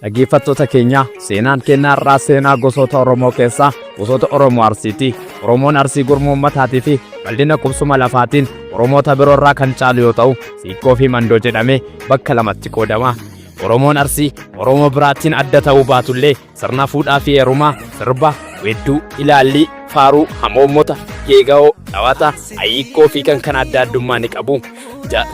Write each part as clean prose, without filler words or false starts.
Dhaggeeffattoota keenya, seenaan keenya har'aa seenaa gosoota Oromoo keessaa gosoota Oromoo Arsiiti. Oromoon Arsii gurmuu ummataatii fi bal'ina qubsuma lafaatiin Oromoota biroo irraa kan caalu yoo ta'u, Siikkoo fi Mandoo jedhamee bakka lamatti qoodama. Oromoon Arsii Oromoo biraatiin adda ta'uu baatullee sirna fuudhaa fi heerumaa, sirba, weedduu, ilaallii, faaruu, hamoommota, geega'oo, dhawata, ayiikkoo fi kan kana adda addummaa ni qabu.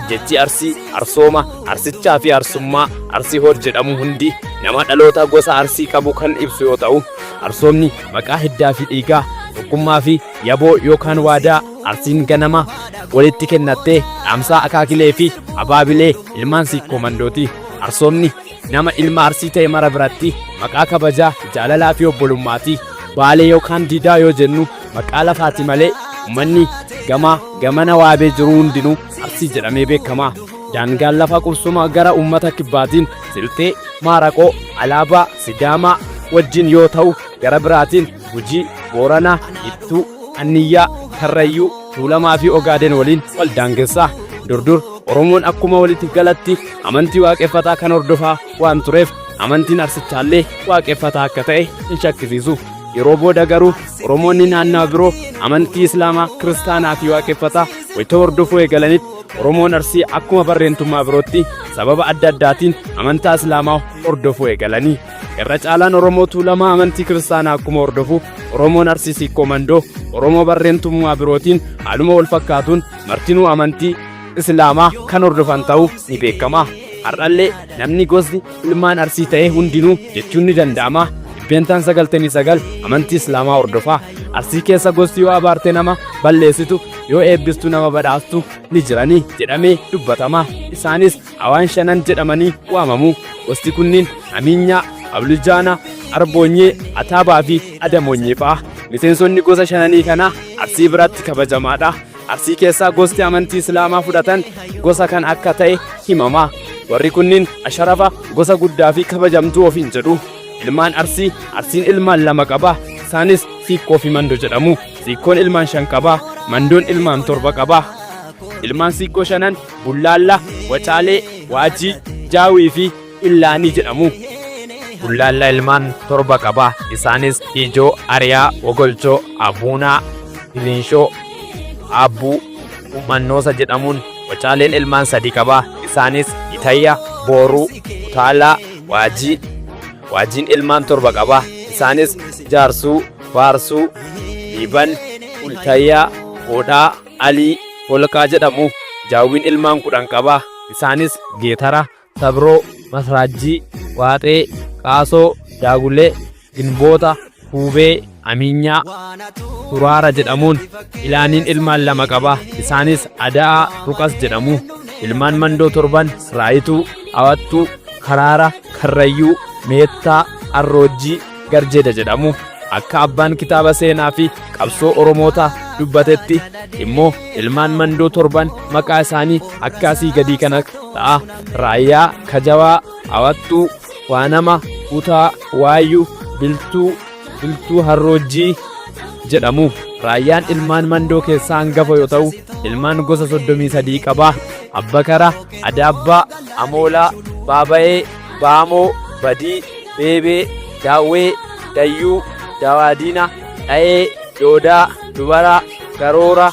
Jechi Arsii, Arsooma, Arsichaa fi Arsummaa, Arsii Hood jedhamu hundi nama dhaloota gosa Arsii qabu kan ibsu yoo ta'u, Arsoomni maqaa hiddaa fi dhiigaa, tokkummaa fi yaboo yookaan waadaa Arsiin ganama walitti kennattee dhaamsaa akaakilee fi abaabilee ilmaan Siikkoo Mandooti. Arsoomni nama ilma Arsii ta'e mara biratti maqaa kabajaa, jaalalaa fi obbolummaati. Baalee yookaan Diidaa yoo jennu maqaa lafaati malee ummanni gamaa gamana waabee jiru hundinuu Arsii jedhamee beekama. Daangaan lafa qubsuma gara ummata kibbaatiin Silxee, Maaraqoo, Alaabaa, Sidaamaa wajjin yoo ta'u gara biraatiin Gujii, Booranaa, Ittuu, Anniyyaa, Karrayyuu, Tuulamaa fi Ogaaden waliin wal daangessa. Dur dur Oromoon akkuma walitti galatti amantii waaqeffataa kan hordofaa waan tureef amantiin Arsichaallee waaqeffataa akka ta'e hin shakkisiisu. Yeroo booda garuu Oromoonni naannawa biroo amantii Islaamaa, Kiristaanaa fi waaqeffataa wayita hordofuu eegalanitti Oromoon Arsii akkuma barreentummaa birootti sababa adda addaatiin amantaa Islaamaa hordofuu eegalanii. Irra caalaan Oromoo Tuulamaa amantii Kiristaanaa akkuma hordofu Oromoon Arsii Siikkoo Mandoo Oromoo barreentummaa birootiin haaluma wal fakkaatuun martinuu amantii Islaamaa kan hordofan ta'uu ni beekama. Har'allee namni gosni ilmaan Arsii ta'e hundinuu jechuun ni danda'ama. Dhibbeentaan 99 amantii Islaamaa hordofa. Arsii keessa gosti yoo abaarte nama balleessitu, yoo eebbistu nama badhaastu ni jirani jedhamee dubbatama. Isaanis Awaan Shanan jedhamanii waamamu. Gosti kunniin Amiinyaa, Ablujaana, Arboonyee, Ataabaa fi Adamoonyee fa'a. Miseensonni gosa shananii kanaa Arsii biratti kabajamaadha. Arsii keessaa gosti amantii Islaamaa fudhatan gosa kan akka ta'e himama. Warri kunniin asharafa gosa guddaa fi kabajamtuu ofiin jedhu. Ilmaan Arsii, Arsiin ilmaan lama qaba. Isaanis Siikkoo fi Mando jedhamu. Siikkoon ilmaan shan qaba. Mandoon ilmaan torba qaba. Ilmaan Siikkoo shanan Bullaalla, Wacaalee, Waajii, Jaawii fi Illaanii jedhamu. Bullaalla ilmaan torba qaba. Isaanis Ijoo, Ariyaa, Wogolchoo, Abuunaa, Bilinshoo, Aabbuu, Ummannoosa jedhamuun. Wacaaleen ilmaan sadi qaba. Isaanis Itayya, Booruu, Utaalaa, Waajii. Waajiin ilmaan torba qaba. Isaanis Jaarsuu, Faarsuu, Liiban, Ultayyaa, Hodhaa, Alii, Holqaa jedhamu. Jaawwiin ilmaan 10 qaba. Isaanis Geetara, Sabroo, Masraajjii, Waaxee, Qaasoo, Daagulee, Ginboota, Huubee, Amiinyaa, Turaara jedhamuun. Ilaaniin ilmaan lama qaba. Isaanis Ada'aa, Ruqas jedhamu. Ilmaan Mandoo torban Raayituu, Awattuu, Karaara, Karrayyuu, Meettaa, Arroojjii, Garjeeda jedhamu. Akka abbaan kitaaba seenaa fi qabsoo Oromoota dubbatetti immoo ilmaan Mandoo torban maqaa isaanii akka asii gadii kana ta'a. Raayyaa, Kajawaa, Awattuu, Waanama, Utaa, Waayyuu, Biltuu, Biltuu Harroojjii jedhamu. Raayyaan ilmaan Mandoo keessaa hangafa yoo ta'u, ilmaan gosa 33 qaba. Abbakara, Adaabbaa, Amoolaa, Baabayee, Baamoo, Badii, Beebee, Daawwee, Dayyuu, Dawaadiina, Dha'ee, Doodaa, Dubara, Garoora,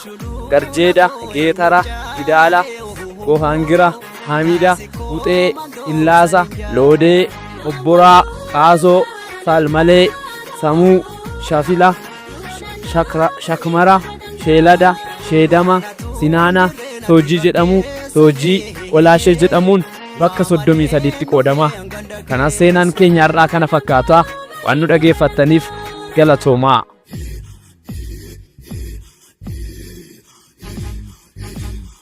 Garjeeda, Geetara, Gidaala, Gohaangira, Hamida, Huxee, Illaasa, Loodee, Obboraa, Qaasoo, Saalmalee, Samuu, Shafila, Shakmara, Sheelada, Sheedama, Sinaana, Soojii jedhamu, Soojii, Olaashee jedhamuun bakka 33tti qoodama. Kanas seenaan keenya har'aa kana fakkaata. Waan nu dhageeffattaniif galatoomaa.